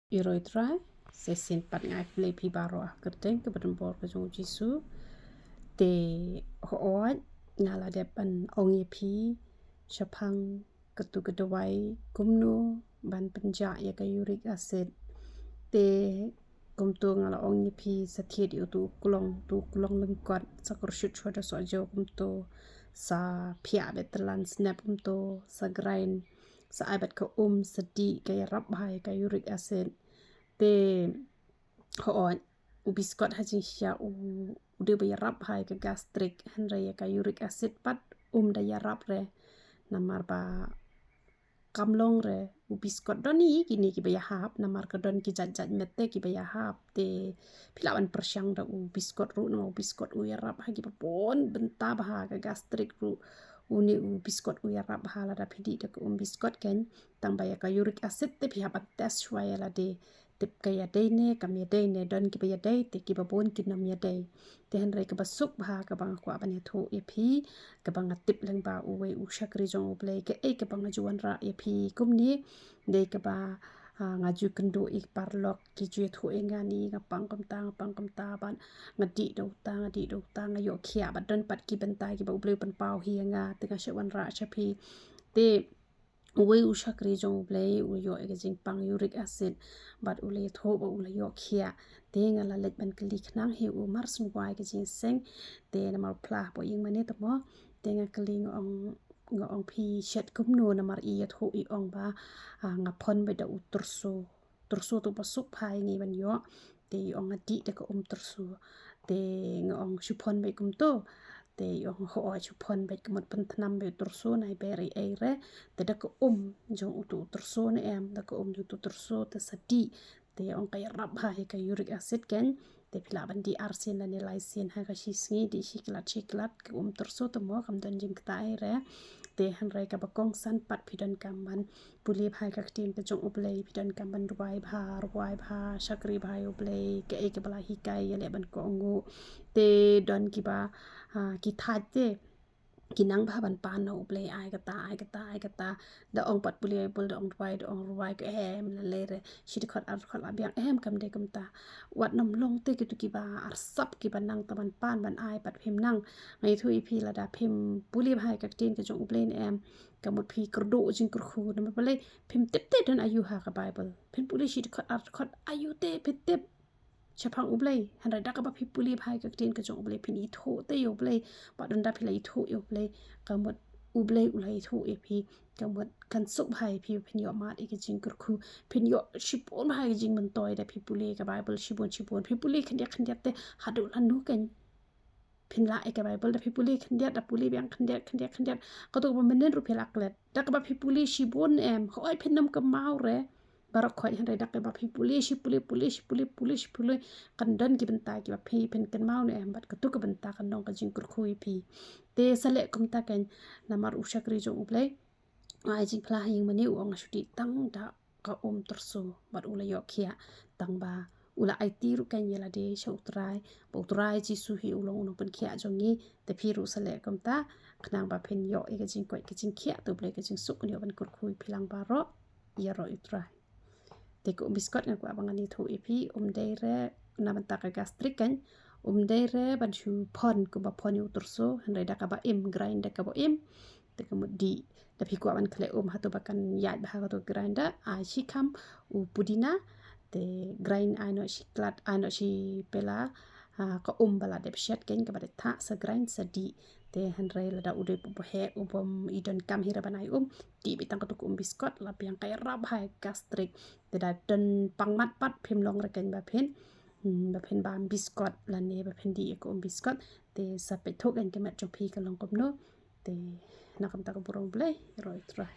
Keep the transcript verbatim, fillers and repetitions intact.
Ïaroh ïa u Trai, sa shisien pat nga ai khublei ïa phi baroh ha ka kyrteng kaba donbor ka jong u Jisu. Te hooid, nga la dep ban ong ïa phi shaphang katu ka dawai kumno ban pynjah ïa ka uric acid. Te kumto nga la ong ïa phi, sa thied ïa utu u klong, utu u klong lyngkot, sa kyrshut shuwa da sohjew kumto, sa phiah beit tyllan snep kumto, sa grind, sa ai bad ka um, sa dih, ka ïarap bha ïa ka uric acid. Te hooid, u biskot ha jingshisha u, u dei ba ïarap bha ïa ka gastric, hynrei ïa ka uric acid pat um da ïarap re. Namar ba kam long re u biskot, don hi kine kiba ïahap, namar ka don ki jait jait met te kiba ïahap. Te phi lah ban pyrshang da u biskot ruh, namar u biskot u ïarap ha kiba bun bynta bha, ka gastric ruh. Une u biskot u ïarap bha lada phi dih da ka um biskot kein. Tang ba ïa ka uric acid te phi hap ban test shuwa ïa lade, tip ka ïadei ne kam ïadei ne. Don kiba ïadei, te kiba bun kin ym ïadei. Te hynrei kaba suk bha kaba nga kwah ban ïathuh ïa phi, kaba nga tip lyngba uwei u shakri jong U Blei, kaei kaba nga ju wanrah ïa phi kumne, dei kaba, ah, nga ju kynduh ïa ki paralok, ki ju ïathuh ïa nga, ni nga pang kumta, nga pang kumta, bad nga dih da uta, nga dih da uta, nga ïoh khiah, bad don pat ki bynta kiba U Blei u pynpaw hi ïa nga, te nga shait wanrah sha phi. Te uwei u shakri jong U Blei u ïoh ïa ka jingpang uric acid, bad u la ïathuh ba u la ïoh khiah. Te nga la leit ban kylli khnang hi u mar sngewbha ïa ka jingseng. Te namar u phla hapoh ïing mane te mo, te nga kylli, nga ong, nga ong, phi shet kumno, namar i ïathuh i ong ba, ah, nga phon beit da u tyrso. Tyrso te u ba suk bha ïa ngi ban ïoh. Te i ong nga dih da ka um tyrso. Te nga ong shu phon beit kumto. Te i ong hooid, shu phon beit, ka mut pynthnam beit u tyrso, nai ber ei ei re. Te da ka um jong utu u tyrso ne em, da ka um jong utu u tyrso te sa dih. Te i ong ka ïarap bha ïa ka uric acid kein. Te phi lah ban dih ar sien lane lai sien ha ka shi sngi, dih shi klat shi klat, ka um tyrso te mo, kam don jingkta ei re. Te hynrei kaba kongsan pat, phi donkam ban pule bha ïa ka ktien ka jong U Blei, phi donkam ban duwai bha, rwai bha, shakri bha ïa U Blei, kaei kaba la hikai ïaleh ban kohnguh. Te don kiba, ah, ki thait te ki nang bha ban pan na U Blei, ai kata, ai kata, ai kata. Da ong pat pule Baibl, da ong duwai, da ong rwai, ka em, la lei re, shi dkhot ar dkhot la biang, em, kam dei kumta. Wat nym long te kitu kiba arsap kiba nang tang ban pan ban ai pat phim nang. Nga ïathuh ïa phi, lada phim pule bha ïa ka ktien ka jong U Blei ne em, ka mut phi kyrduh jingkyrkhu, namar balei, phim tip te don aïu ha ka Baibl. Phin pule shi dkhot ar dkhot, aïu te phi tip shaphang U Blei. Hynrei da kaba phi pule bha ïa ka ktien ka jong U Blei, phin ithuh te ïa U Blei. Bad ynda phi la ithuh ïa U Blei, ka mut U Blei u la ithuh ïa phi, ka mut kan suk bha ïa phi, phin ïoh mad ïa ka jingkyrkhu, phin ïoh shibun bha ïa ka jingmyntoi da phi pule ka Baibl shibun shibun. Phi pule khyndiat khyndiat te haduh lano kein phin lah ïa ka Baibl? Da phi pule khyndiat, da pule biang khyndiat, khyndiat, khyndiat, kato kaba mynnin ruh phi lah klet. Da kaba phi pule shibun em, hooid phin nym kynmaw re baroh khoit, hynrei da kaba phi pule, shi pule, pule, shi pule, pule, shi pule, kan don ki bynta kiba phi, phin kynmaw ne em, bad kato ka bynta kan long ka jingkyrkhu ïa phi. Te sa leh kumta kein, namar u shakri jong U Blei u ai jingphla ha ïing mane, u ong nga shu dih tang da ka um tyrso, bad u la ïoh khiah. Tang ba u la aiti ruh kein ïa lade sha U Trai, ba U Trai Jisu hi u long u nongpynkhiah jong ngi. Te phi ruh sa leh kumta, khnang ba phin ïoh ïa ka jingkoit ka jingkhiah, te U Blei ka jingsuk un ïoh ban kyrkhu ïa phi lang baroh. Ïaroh ïa U Trai. Te ka um biskot nga kwah ba ngan ïathuh ïa phi, um dei re na bynta ka gastric kein, um dei re ban shu phon kumba phon ïa u tyrso, hynrei da kaba im, grind da kaba im. Te ka mut dih. Da phi kwah ban khleh um hato ba kan ïaid bha ha kato ka grind, da ai shi kham u pudina, te grind, ai noh shi klat, ai noh shi pela, ah, ka um ba la dep shet kein, kaba dep thah, sa grind sa dih. Te hynrei lada u dei uba heh, u bym i donkam hi re ban ai um, dih beit tang kato ka um biskot, la biang ka ïarap bha ïa ka gastric. Te da don pang mat pat, phim long re kein ba phin, hmm, ba phin bam biskot lane ba phin dih ïa ka um biskot. Te sa peit thuh kein ka met jong phi ka long kumno. Te na kumta ka burom U Blei, ïaroh ïa U Trai.